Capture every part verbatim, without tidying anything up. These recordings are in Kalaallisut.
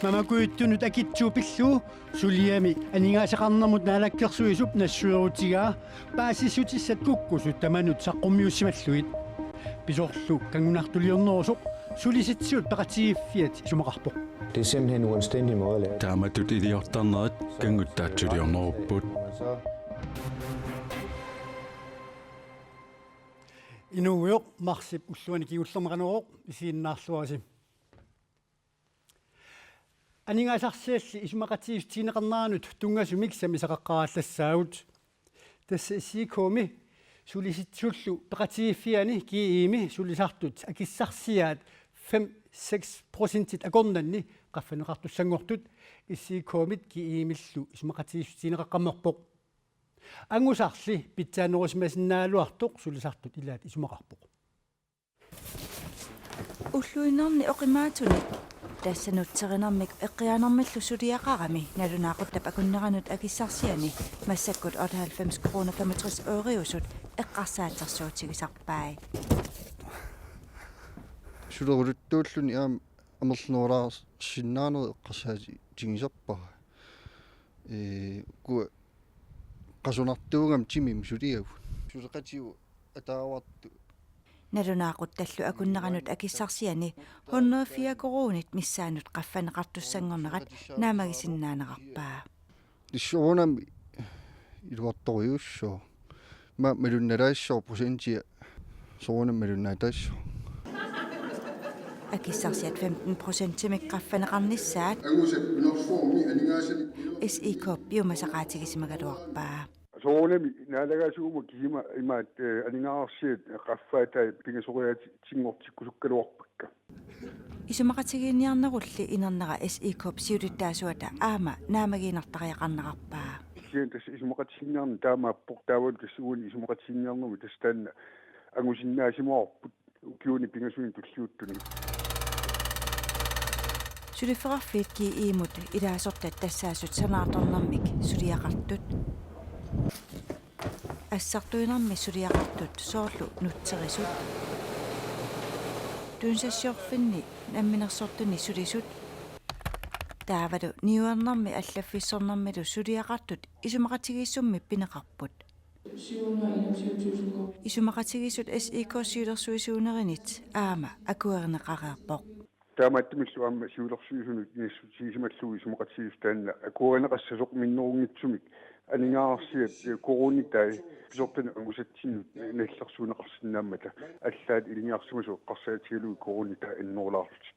Mamakujuttunut akitsuut pillugu suliami aningaasaqarnermut naalakkersuisup nassuerutigaa paasissutissat kukkusut tamanut saqqummiussimallugit. Pisorlu kanngunartuliornerusoq Sulisitsisut peqatigiiffiat isumaqarpoq. Det er simpelthen en uanstændig måde at lave. Taamatut iliortarnerit kannguttaatsuliornerupput. Inuugujoq marsip ulluani kingullermi Qanorooq isiginnaarluarisi. Aningaasarsialli isumaqatigiissutigineqarneranut tunngasumik sammisaqaqqaarallassaavut. Tassa S I K-mi Sulisitsisullu peqatigiiffiani G E-mi sulisartut akissarsiaat fem seks procentit akornanni qaffanneqartussanngortut S I K-mit G E-millu isumaqatigiissutigineqaqqammerpoq. Angusarli pitsaanerusimasinnaagaluartoq sulisartut ilaat isumaqarpoq. Ulluinnarni oqimaatsunik tassa nutserinermik eqqianermillu suliaqarami nalunaaquttap akunneranut akissarsiani massakkut otteoghalvfems kroner femogtres øriusut eqqarsaatsersuutigisarpai. Suleruluttuulluni aamma amerlanerulaarsinnaanerit eqqarsaatigisarpara. Ee, ukua qasunartuugami timimi suliagut. Suleqatigut ataavartut. Nalunaaquttallu akunneranut akissarsiani hundrede fire koruunit missaanut qaffanneqartussanngornerat naammagisinnaaneraarpaa. Soorunami iluartorujussuuvoq. Aamma malunnalaassaaq procentia soorunami malunnaataassooq. Akissarsiat femten procentimik qaffanneqarnissaat S I K piumasaqaatigisimagaluarpaa. Soorunami naalagaasuguma kisima imaat, eh, aningaasarsiat qaffaatai pingasoriaatinngortikkusukkaluarpakka. Isumaqatigiinniarnerulli inernera S I K-p siulittaasuata aamma naammagiinnartariaqarnerarpaa. Kisianni tassa isumaqatigiinniarneq taamaappoq, taavalu tassa uani isumaqatigiinniarnermi tassa taanna angusinnaasimavoq ukiuni pingasuni tulliuttuni. Suliffeqarfiit G E-mut ilaasortat tassaasut sanaartornermik suliaqartut. Assartuinermi suliaqartut soorlu nutserisut. Tunisassiorfinni namminersortuni sulisut. Taavalu niuernermi allaffissornermilu suliaqartut isumaqatigiissummi pineqarput. Isumaqatigiissut S I K siulersuisuunerinit aamma akuerineqareerpoq. Taamaattumillu aamma siulersuisunut inissisimallugu isumaqatigiissut taanna akuerineqassasoq minnerunngitsumik aningaasarsiat koruunitai pisortanut angusatsinnut nallersuunneqarsinnaammata allaat ilinniarsimasut eqqarsaatigalugit koruunitai annerulaarlutik.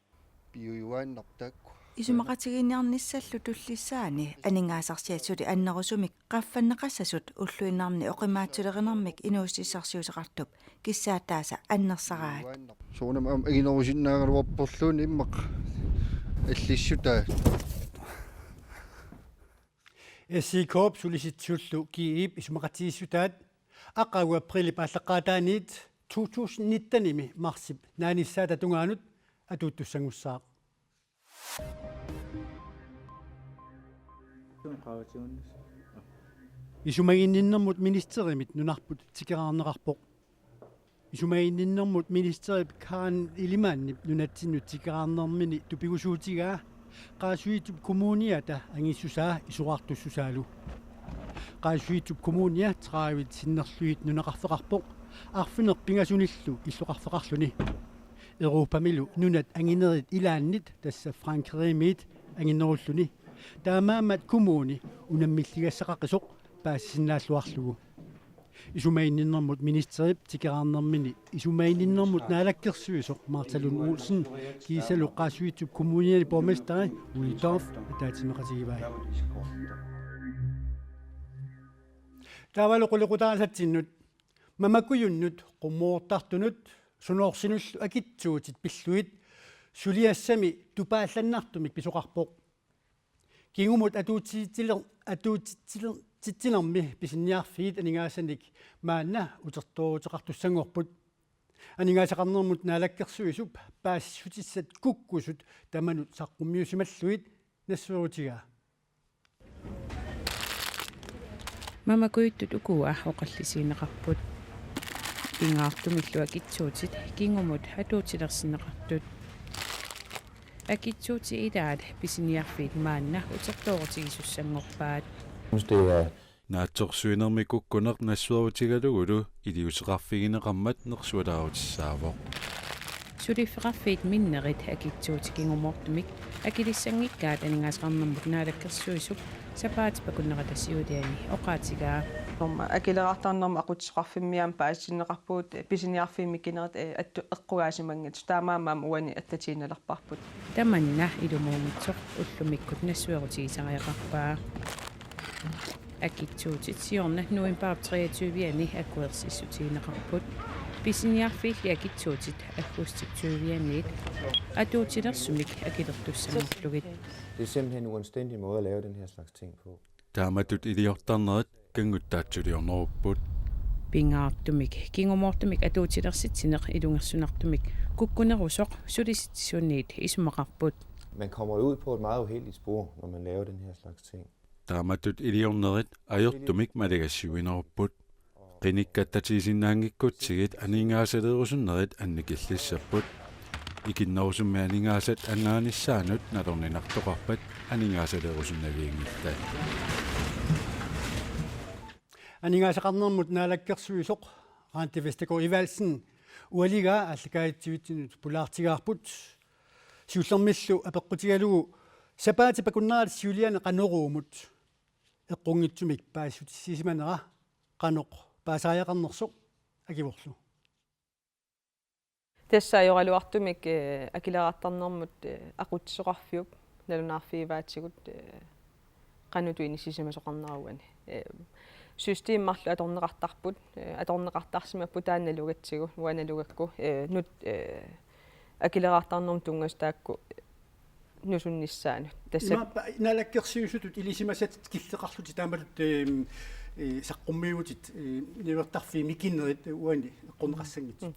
Piujuaannartaakku. Isumaqatigiinniarnissallu tullissaani aningaasarsiat suli annerusumik qaffanneqassasut ulluinnarni oqimaatsulerinermik inuussutissarsiuteqartup kissaataasa annersaraat. Soorunami aamma anginerusinnaagaluarporluunniit immaqa allissutaat. S I K-p Sulisitsisullu G E-p isumaqatigiissutaat aqagu aprilip aallaqqaataaniit to tusind nittenimi marsip naanissaata tungaanut atuuttussanngussaaq. Isumaginninnermut ministerimit nunarput tikeraarneqarpoq. Isumaginninnermut ministerip Karen Ellemannip nunatsinnut tikeraarnermini tupigusuutigaa Qaasuitsup Kommuniata angissusaa isorartussusaalu. Qaasuitsup Kommunia tredive sinnerlugit nunaqarfeqarpoq arfineq-pingasunillu illoqarfeqarluni. Europamilu nunat anginerit ilaannit tassa Frankrigimiit anginerulluni. Taamaammat kommuni unammilligassaqaqisoq paasisinnaalluarlugu. Isumaginninnermut ministerip tikeraarnermini isumaginninnermut naalakkersuisoq Martha Lund Olsen kiisalu Qaasuitsup Kommuniani borgmesteri Ole Dorph ataatsimeeqatigivai. Taavalu qulequtaassatsinnut. Mamakujunnut, qummoortartunut, sunoorsinullu akitsuutit pillugit suliassami tupaallannartumik pisoqarpoq. Kingumut atuutitsiler-, atuutitsiler-, titsilermi pisiniarfiit aningaasanik maanna utertooruteqartussanngorput. Aningaasaqarnermut naalakkersuisup paasissutissat kukkusut tamanut saqqummiussimallugit nassuerutigaa. Mamakujuttut ukua oqallisigineqarput. Pingaartumillu akitsuutit kingumut atuutilersinneqartut. Akitsuutit ilaat pisiniarfiit maanna utertoorutigisussanngorpaat. Naatsorsuinermi kukkuneq nassuerutigalugulu iliuuseqarfigineqarmat nersualaarutissaavoq. Suliffeqarfiit minnerit akitsuutit kingumoortumik akilissanngikkaat aningaasaqarnermut naalakkersuisup sapaatip akunnerata siuliani oqaatigaa. Norma akileraartarnermut aqutsisoqarfimmi aamma paasitinneqarpugut pisiniarfiit mikinerit attu eqqugaasimanngitsut, taamaammat aamma uani attatiinnalerparput. Tamanna ilumuunngitsoq ullumikkut nassuerutigisariaqarpaa. Akitsuutit siorna novembarip treogtyve-ani akuersissutigineqarput. Pisiniarfiilli akitsuutit aggustip tyve-aniit atuutilersumik akilertussanngorlugit. Det er simpelthen en uanstændig måde at lave den her slags ting på. Taamatut iliortarnerit kannguttaatsuliornerupput. Pingaartumik kingumoortumik atuutilersitsineq ilungersunartumik kukkunerusoq sulisitsisuniit isumaqarput. Man kommer jo ud på et meget uheldigt spor, når man laver den her slags ting. Taamatut iliornerit ajortumik malagassiuinerupput. Qinikkat tatigisinnaanngikkutsigit aningaasaleerusunnerit annikillissapput. Ikinnerusummi aningaasat annaanissaannut nalorninartoqarpat aningaasaleerusunnavianngillat. Aningaasaqarnermut naalakkersuisoq Randi Vestergaard Evaldsen ualigaa aallakaatitsivitsinnut pulaartigaarput. Siullermillu apeqqutigalugu sapaatip akunnerata siuliani Qanoruumut eqqunngitsumik paasissutissisimanera qanoq paasariaqarnersoq akivorlu. Tassa ajoraluartumik, eh, akileraartarnermut, eh, aqutsisoqarfiup nalunaarfigivaatigut, eh, qanoq inissisimasoqarnera uani. Eh, systemi marluk atorneqartarput, eh, atorneqartarsimapput taanna nalugatsigu, uanga nalugakku, eh, nut-, eh, akileraartarnermut tunngasut taakku nusunnissaannut. Tassa Imaappa naalakkersuisutut ilisimasatit killeqarlutit taamatut, ehm, eh, saqqummiutit, eh, niuertarfiit mikinerit uani eqqunneqassanngitsut. Mm.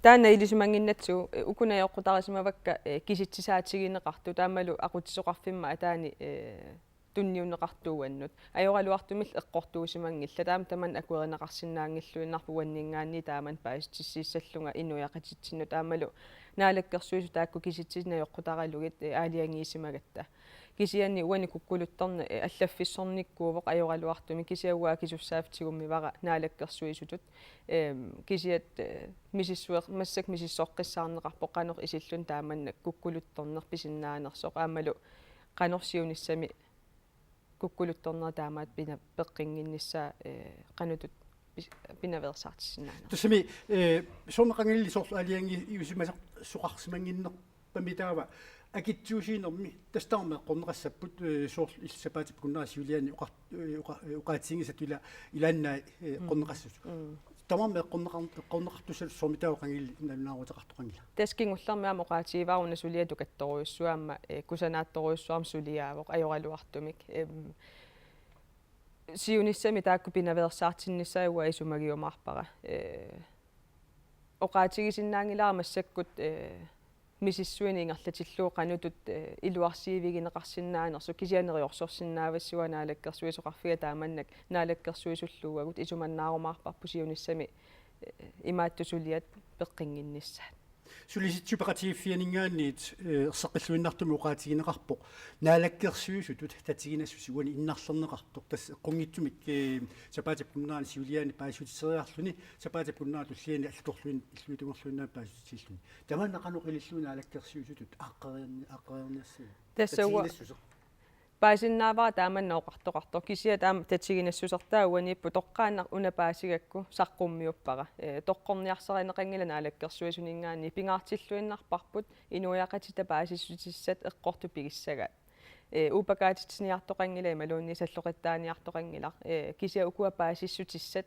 Taanna ilisimannginnatsigu, eh, uku najoqqutarisimavakka, eh, kisitsisaatigineqartut taamalu aqutsisoqarfimma ataani, eh, tunniunneqartuuannut. Ajoraluartumillu eqqortuusimanngillat, taama tamanna akuerineqarsinnaanngilluinnarpoq uanninngaanniit taamani paasissutissiissallunga inuiaqatitsinnut aammalu naalakkersuisut taakku kisitsisit najoqqutaralugit, eh, aalajangiisimagatta. Kisianni uani kukkuluttorneq, eh, allaffissornikkuuvoq ajoraluartumik, kisianni uanga akisussaaffiup tigummivara naalakkersuisutut. Ehm, kisiat, eh, misissuer-, massakkut misissoqqissaarneqarpoq qanoq isillugu taamannak kukkuluttorneq pisinnaanersoq aammalu qanoq siunissami kukkuluttornera taamaat pina-, peqqinnginnissaa, eh, qanoq pis-, pinaveersaartissinnaaneq. Tassami, eh, soorunami qangali soorlu aalajangiusimasoqarsimannginnerpami taava akitsuusiinermi tassa tamarmik eqqorneqassapput, eh, soorlu illit sapaatip akunnerata siuliani oqar-, eh, oqa-, eh, oqaatiginngisat ila-, ilaannaat, eh, mm, eqqorneqassasut. Mm. Tamarmik eqqorneqar-, eqqorneqartussat soormitaava qangali nalunaaruteqartoqanngilaq. Tassa kingullermi aamma oqaatigivara una suliatut kattorujussuaq aamma, eh, kusanaattorujussuarmik suliaavoq ajoraluartumik. Em, siunissami taakku pinaveersaartinnissaat uanga isumagiumaarpara. Eh, oqaatigisinnaanngilara massakkut, eh, misissuineq ingerlatillugu qanoq, eh, iluarsiivigineqarsinnaanersoq, kisianni neriorsorsinnaavassi uanga naalakkersuisoqarfiga taamannak naalakkersuisullu uagut isumannaarumaarparput siunissami, eh, imaattut suliat peqqinnginnissaat. Sulisitsisut peqatigiiffianinngaanniit, eh, erseqqilluinnartumik oqaatigineqarpoq naalakkersuisutut tatiginassuseq uani innarlerneqartoq, tassa eqqunngitsumik, eh, sapaatip akunnerata siuliani paasissutisseriarluni sapaatip akunnerata tulliani allatulluin-, illuatungerluinnaq paasissutissilluni. Tamanna qanoq ilillugu naalakkersuisutut aaqqereerni-, aaqqereerniassagit? Tassa uanga tatiginassuseq paasinnaavara taamanna oqartoqartoq, kisianni taama tatiginassusertaa uaniippoq, toqqaannaq una paasigakku saqqummiuppara. Eh, toqqorniarsarineqanngilaq naalakkersuisuninngaanniit, pingaartilluinnarparput inuiaqatitta paasissutissat eqqortut pigissagaat. Eh, uupakaatitsiniartoqanngilaq imaluunniit salloqittaaniartoqanngilaq. Eh, kisianni ukua paasissutissat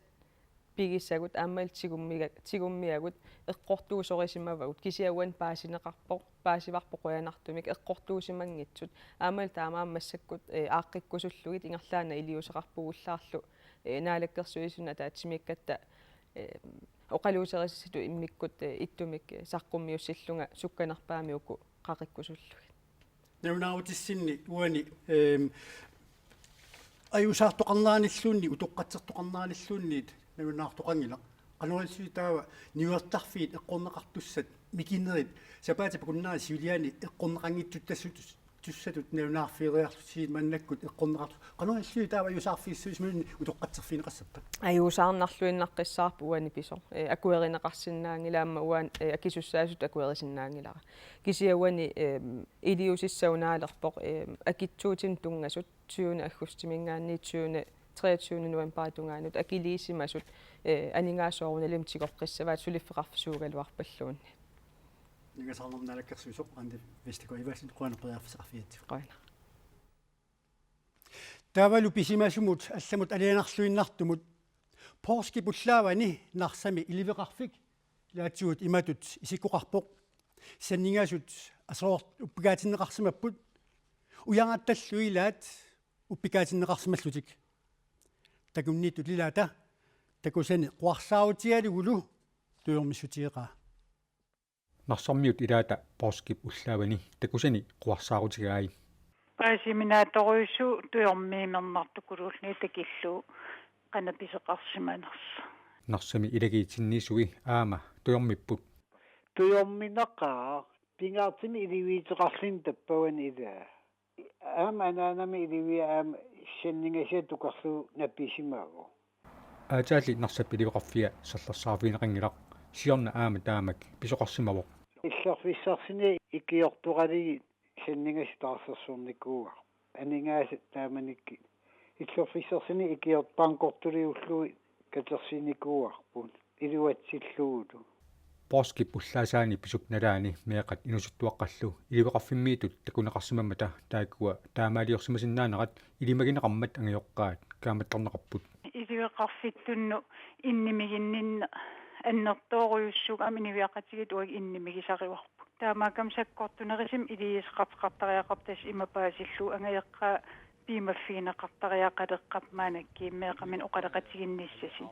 pigisagut aammalu tigummiga-, tigummiagut eqqortuussorisimavagut, kisianni uani paasineqarpoq, paasivarput qujanartumik eqqortuusimanngitsut, aammalu taamaammat massakkut, eh, aaqqikkusullugit ingerlaannaq iliuuseqarpugut ullaarlu, eh, naalakkersuisunut ataatsimiikkatta, eh, oqaluuserisassatta immikkut, eh, ittumik, eh, saqqummiussillunga sukkanerpaamik uku qaqikkusullugit. Nalunaarutissinni uani, ehm, ajuusaartoqarneranilluunniit, utoqqatsertoqarneranilluunniit nalunaartoqanngilaq. Qanoq ilillugu taava niuertarfiit eqqorneqartussat mikinerit sapaatip akunnerani siuliani eqqorneqanngitsutut tussatut nalunaarfigeriarlutigit maannakkut eqqorneqartut. Qanoq ilillugu taava ajuusaarfigissagisumik utoqqatserfigineqassappat? Ajuusaarnarluinnaqqissaarpoq uani pisoq. Ee, akuerineqarsinnaanngilaq aamma uani, ee, akisussaasutut akuerisinnaanngilara. Kisianni uani, ee, iliuusissaq unaalerpoq, ee, akitsuutinut tunngasut tyvende aggustimiingaanniit tyvende, treogtyvende novembarip tungaanut akiliisimasut, ee, aningaasat soorunalimi tigoqqissavaat suliffeqarfissuugaluarpalluunniit. Aningaasaqarnermut naalakkersuisoq Randi Vestergaard Iversen, qujanaq periarfissaqarfigatsigut. Qujanaq. Taavalu pisimasumut allamut alianarluinnartumut poorskip ullaavani Narsami iliveqarfik ilaatigut imatut isikkoqarpoq: Sanningasut asoor-, uppikaatinneqarsimapput, ujarattallu ilaat uppikaatinneqarsimallutik. Takunniittut ilaata takusani quarsaarutigalugulu tujormissutigeqaa. Narsarmiut ilaata poorskip ullaavani takusani quarsaarutigai. Paasiminaattorujussuuvoq tujormiimernertukuluullugu takillugu qanoq pisoqarsimanersoq. Narsami ilagiit sinniisui aamma tujormipput. Tujorminaqaaq, pingaartumik iliviuteqarluni tappavani ilaa. Aamma anaanami ilivia aamma sanningasiat tukarlugu napisimavoq. Aatsaali Narsap iliveqarfia serlersaarfigineqanngilaq, siorna aamma taamak pisoqarsimavoq. Illorfissarsiani ikiortoqalugit sanningasut taarsersornikuuarput. Aningaasat taamanikkut illorfissarsiani ikiortoq bankortuliullugit katersiinikuuarput iluatsillugulu. Poorskip ullaasaani pisup nalaani meeqqat inuusuttuaqqallu iliveqarfimmiittut takuneqarsimammata taakkua taamaaliorsimasinnaanerat ilimagineqarmat angajoqqaat kaammattarneqarput. Iliveqarfittunnut innimiginninneq annertoorujussuuvoq, aamma inuiaqatigiit uagut innimigisarivarput. Taamaakkami sakkortunerusumik iliuuseqartoqartariaqarpoq, tassa ima paasillugu angajoqqaat piumaffigineqartariaqaleqqaarput maannakkut meeqqaminnik oqaloqatiginnissasut.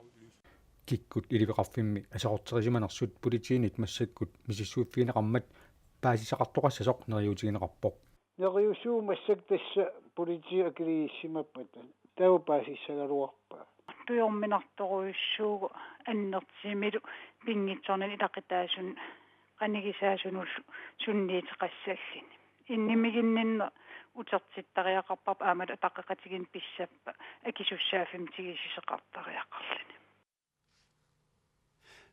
Kikkut iliveqarfimmi aserorterisimanersut politiinit massakkut misissuiffigineqarmat paasisaqartoqassasoq neriuutigineqarpoq. Neriusuuvoq massakkut tassa politiit akiliissimappata. Taava paasissagaluarpaa. Tujorminartorujussuuvoq annertusimilu pinngitsoornani ilaqutaasunut qanigisaasunullu sunniuteqassalluni. Innimiginninneq utertittariaqarparput aammalu ataqeqatigiinneq pissappat akisussaaffimmik tigusisoqartariaqarluni.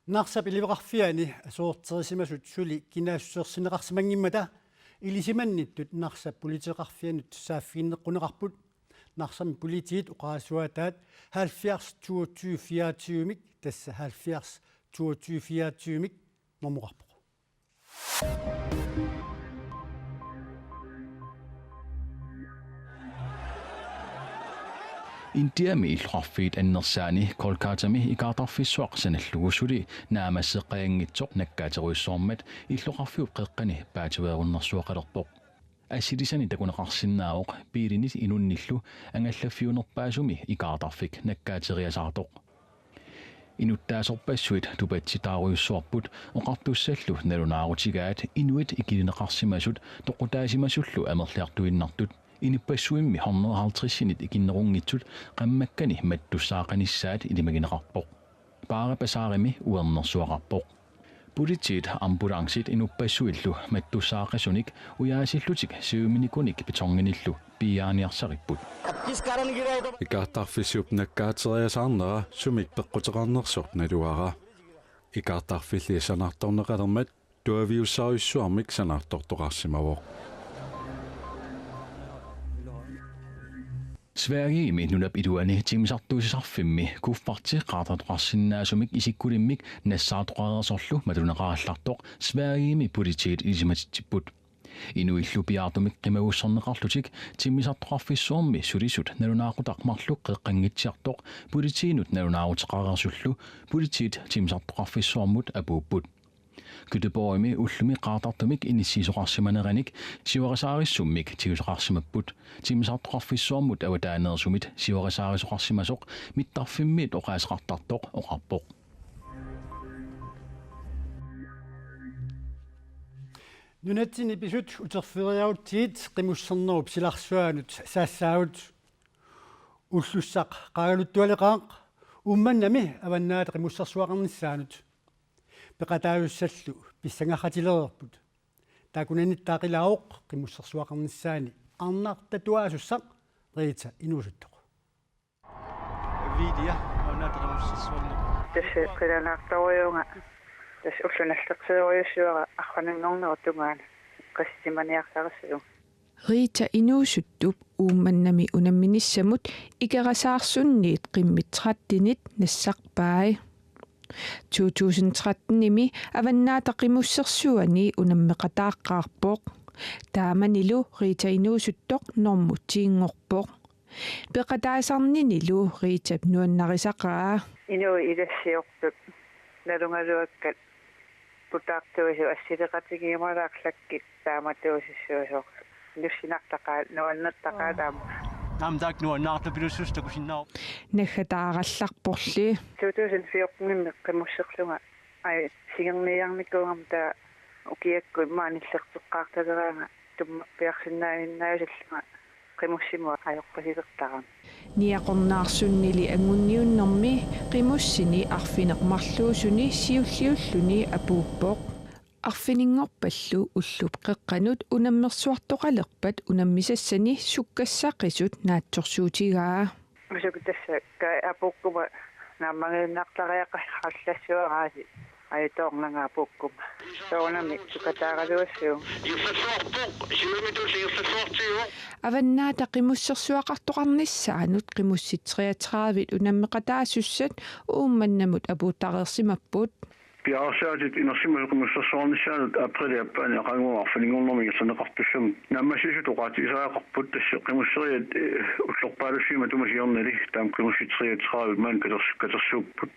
Narsap iliveqarfiani aserorterisimasut suli kinaassusersinnaaneqarsimanngimmata ilisimannittut Narsap politeeqarfianut saaffiginneqquneqarput. Narsami politiit oqarasuaataat halvfjerds toogtyve fireogtyve-mik, tassa halvfjerds toogtyve fireogtyve-mik normoqarpoq. Indiami illoqarfiit annersaani Kolkatami ikaartarfissuaq sanallugu suli naammasseqqajanngitsoq nakkaaterujussuarmat illoqarfiup qeqqani paatsiveerunnersuaqalerpoq. Assilisani takuneqarsinnaavoq biilinit inunnillu angallaffiunerpaasumi ikaartarfik nakkaateriasaartoq. Inuttaasorpassuit tupatsitaarujussuarput oqartussallu nalunaarutigaat inuit ikilineqarsimasut toqutaasimasullu amerliartuinnartut. Inuppassuimmi hundredehalvtredsinit ikinnerunngitsut qammakkani mattussaaqanissaat ilimagineqarpoq. Paarip Bazaarimi uernersuaqarpoq. Politiit, ambulancit inuppassuillu mattussaaqisunik ujaasillutik siuminikunik betonginillu piiaaniarsaripput. Ikaartarfissuup nakkaateriasaarnera sumik peqquteqarnersoq naluara. Ikaartarfilli sanaartorneqalermat tuaviussarujussuarmik sanaartortoqarsimavoq. Sverigemi nunap iluani timmisartuussisarfimmi kufferti qaartartoqarsinnaasumik isikkulimmik nassaartoqareersorlu matuneqarallartoq Sverigemi politiit ilisimatitsipput. Inuillu piaartumik qimagusserneqarlutik timmisartoqarfissuarmi sulisut nalunaaqutaq marluk qeqqanngitsiartoq politiinut nalunaaruteqareersullu politiit timmisartoqarfissuarmut apuupput. Göteborgimi ullumi qaartartumik inissiisoqarsimaneranik siuarisaarissumik tigusoqarsimapput. Timmisartoqarfissuarmut avataaneersumit siuarisaarisoqarsimasoq mittarfimmiit oqaaseqartartoq oqarpoq. Nunatsinni pisut uterfigeriarutsigit qimussernerup silarsuaanut saassaagut. Ullussaq qaagaluttualeqaaq, Uummannami Avannaata Qimussersuaqarnissaanut peqataasussallu pissangarhatilereerput. Taakkunaniittut qilaavoq Qimussersuaqarnissaani arnartatuaasussaq Rita Inuusuttoq. Viilia, Avannaata Qimussersuarneq. Tassa qilanaartorujuunga, tassa ulloq nallerseerujussuara arfininngornerup tungaanut qassimaniarsarissaanga. Rita Inuusuttup Uummannami unamminissamut Ikerasaarsunniit qimmit trettenit nassarpai. To tusind trettenimi Avannaata Qimussersuani unammeqataaqqaarpoq. Taamanilu Rita Inuusuttoq normu tiinngorpoq. Peqataasarninilu Ritap nuannarisaqaa. Inuit ilassiortut nalugaluakkat putaartuusut assileqatigiumalaarlakkit taamatuusissuusoq. Nussinartaqaat, nuannertaqaat aamma. Aamma taakku nuannaartupilussuusut takusinnaavoq. Naggataarallarporli. To tusind fjortenimi qimusserlunga, ai, singerniiarnikuugama taava ukiakkut immaqa nillerteqqaartaleraanga tummarpiarsinnaajunnaassullunga qimussimut ajoqqusilertarama. Niaqornaarsunnili anguniunnermi qimussini arfineq-marluusuni siulliulluni apuuppoq. Arfininngorpallu ullup qeqqanut unammersuartoqalerpat unammisassani sukkassaqisut naatsorsuutigaa. Massakkut tassa ka apuukkuma naammagiinnartariaqarallassuaraasi ajutoornanga apuukkuma. Soorunami sukataaraluassuunga. Ingerlassuarpoq, silami tulli ingerlassuartigu. Avannaata Qimussersuaqartoqarnissaanut qimussit treogtredive unammeqataasussat Uummannamut apuuttareersimapput. Piareersaatit inersimasut Qimussersuarnissaanut aprilip aappaani aqaguani arfininngornermi ingerlanneqartussamut naammassisut oqaatigisariaqarput, tassa qimusseriat, eh, ullorpaalussi matuma siornali taama qimussit treogtredive maani katersu-, katersuupput.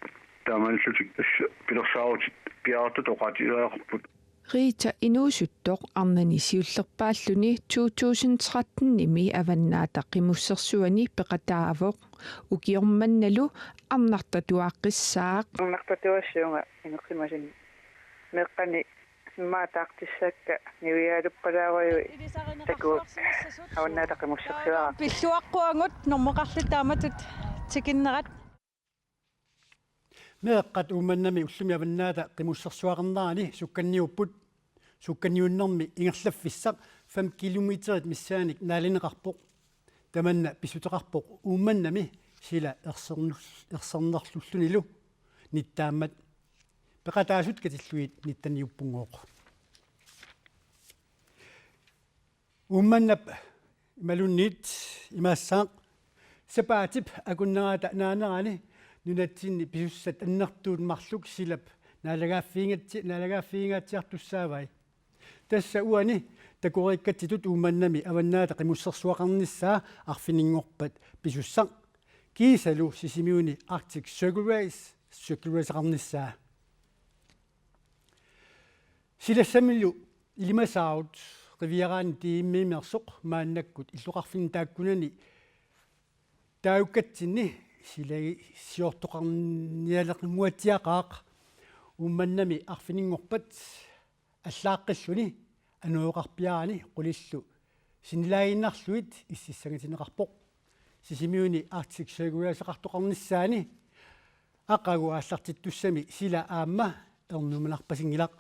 Taamaalillutik tassa pilersaarutit piareersaatit oqaatigisariaqarput. Rita Inuusuttoq arnani siullerpaalluni to tusind trettenimi Avannaata Qimussersuani peqataavoq. Ukioq mannalu arnartatuaaqqissaaq. Arnartatuaassuunga inersimasuni meeqqani immaqa taartissakka niviaaluppalaarujui takuuk Avannaata Qimussersuaq. Pilluaqquagut normukarli taamatut tikinnerat. Meeqqat Uummannami ullumi Avannaata Qimussersuaqarnerani sukkanniupput. Sukkanniunnermi ingerlaffissaq fem kilometerit missaannik naalineqarpoq. Tamanna pissuteqarpoq Uummannami sila ersernul-, ersernerlullunilu nittaammat. Peqataasut katillugit nitteniuppunngooq. Uummannap imaluunniit imaassaaq sapaatip akunnerata naanerani nunatsinni pisussat annertuut marluk silap naalagaaffigingatsi-, naalagaaffigingaatsiartussaavai. Tassa uani takoriikkatsitut Uummannami Avannaata Qimussersuaqarnissaa arfininngorpat pisussaq. Kiisalu Sisimiuni Arctic Circle Race, Circle Raceqarnissaa. Silassamilu ilimasaarut Rivieraani D M-imeersoq maannakkut illoqarfinni taakkunani taagukkatsinni silagissiortoqarnialeqinguatsiaqaaq. Uummannami arfininngorpat allaaqqilluni anoreqarpiarani qulillu sinilaaginnarlugit ississangatinneqarpoq. Sisimiuni Arctic Circle Raceqartoqarnissaani aqagu aallartittussami sila aamma ernumanarpasinngilaq.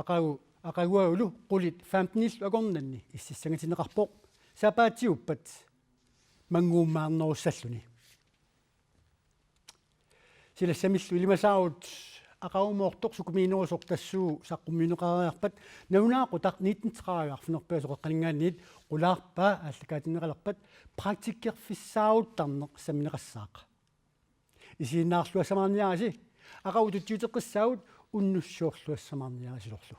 Aqagu, aqaguagulu qulit femtenillu akornanni ississangatinneqarpoq sapaatiuppat mannguummaarnerussalluni. Silassamillu ilimasaarut aqagumoortoq sukumiinerusoq tassuugu saqqummiunneqareerpat nalunaaqutaq nitten tredive arfineq-pingasut qeqqaninngaanniit qulaarpaa aallakaatinneqalerpat praktikkerfissaaruttarneq sammineqassaaq. Isiginnaarluassamaarniarisi, aqagu ututsiuteqqissaagut unnussiorluassamaarniarisilorlu.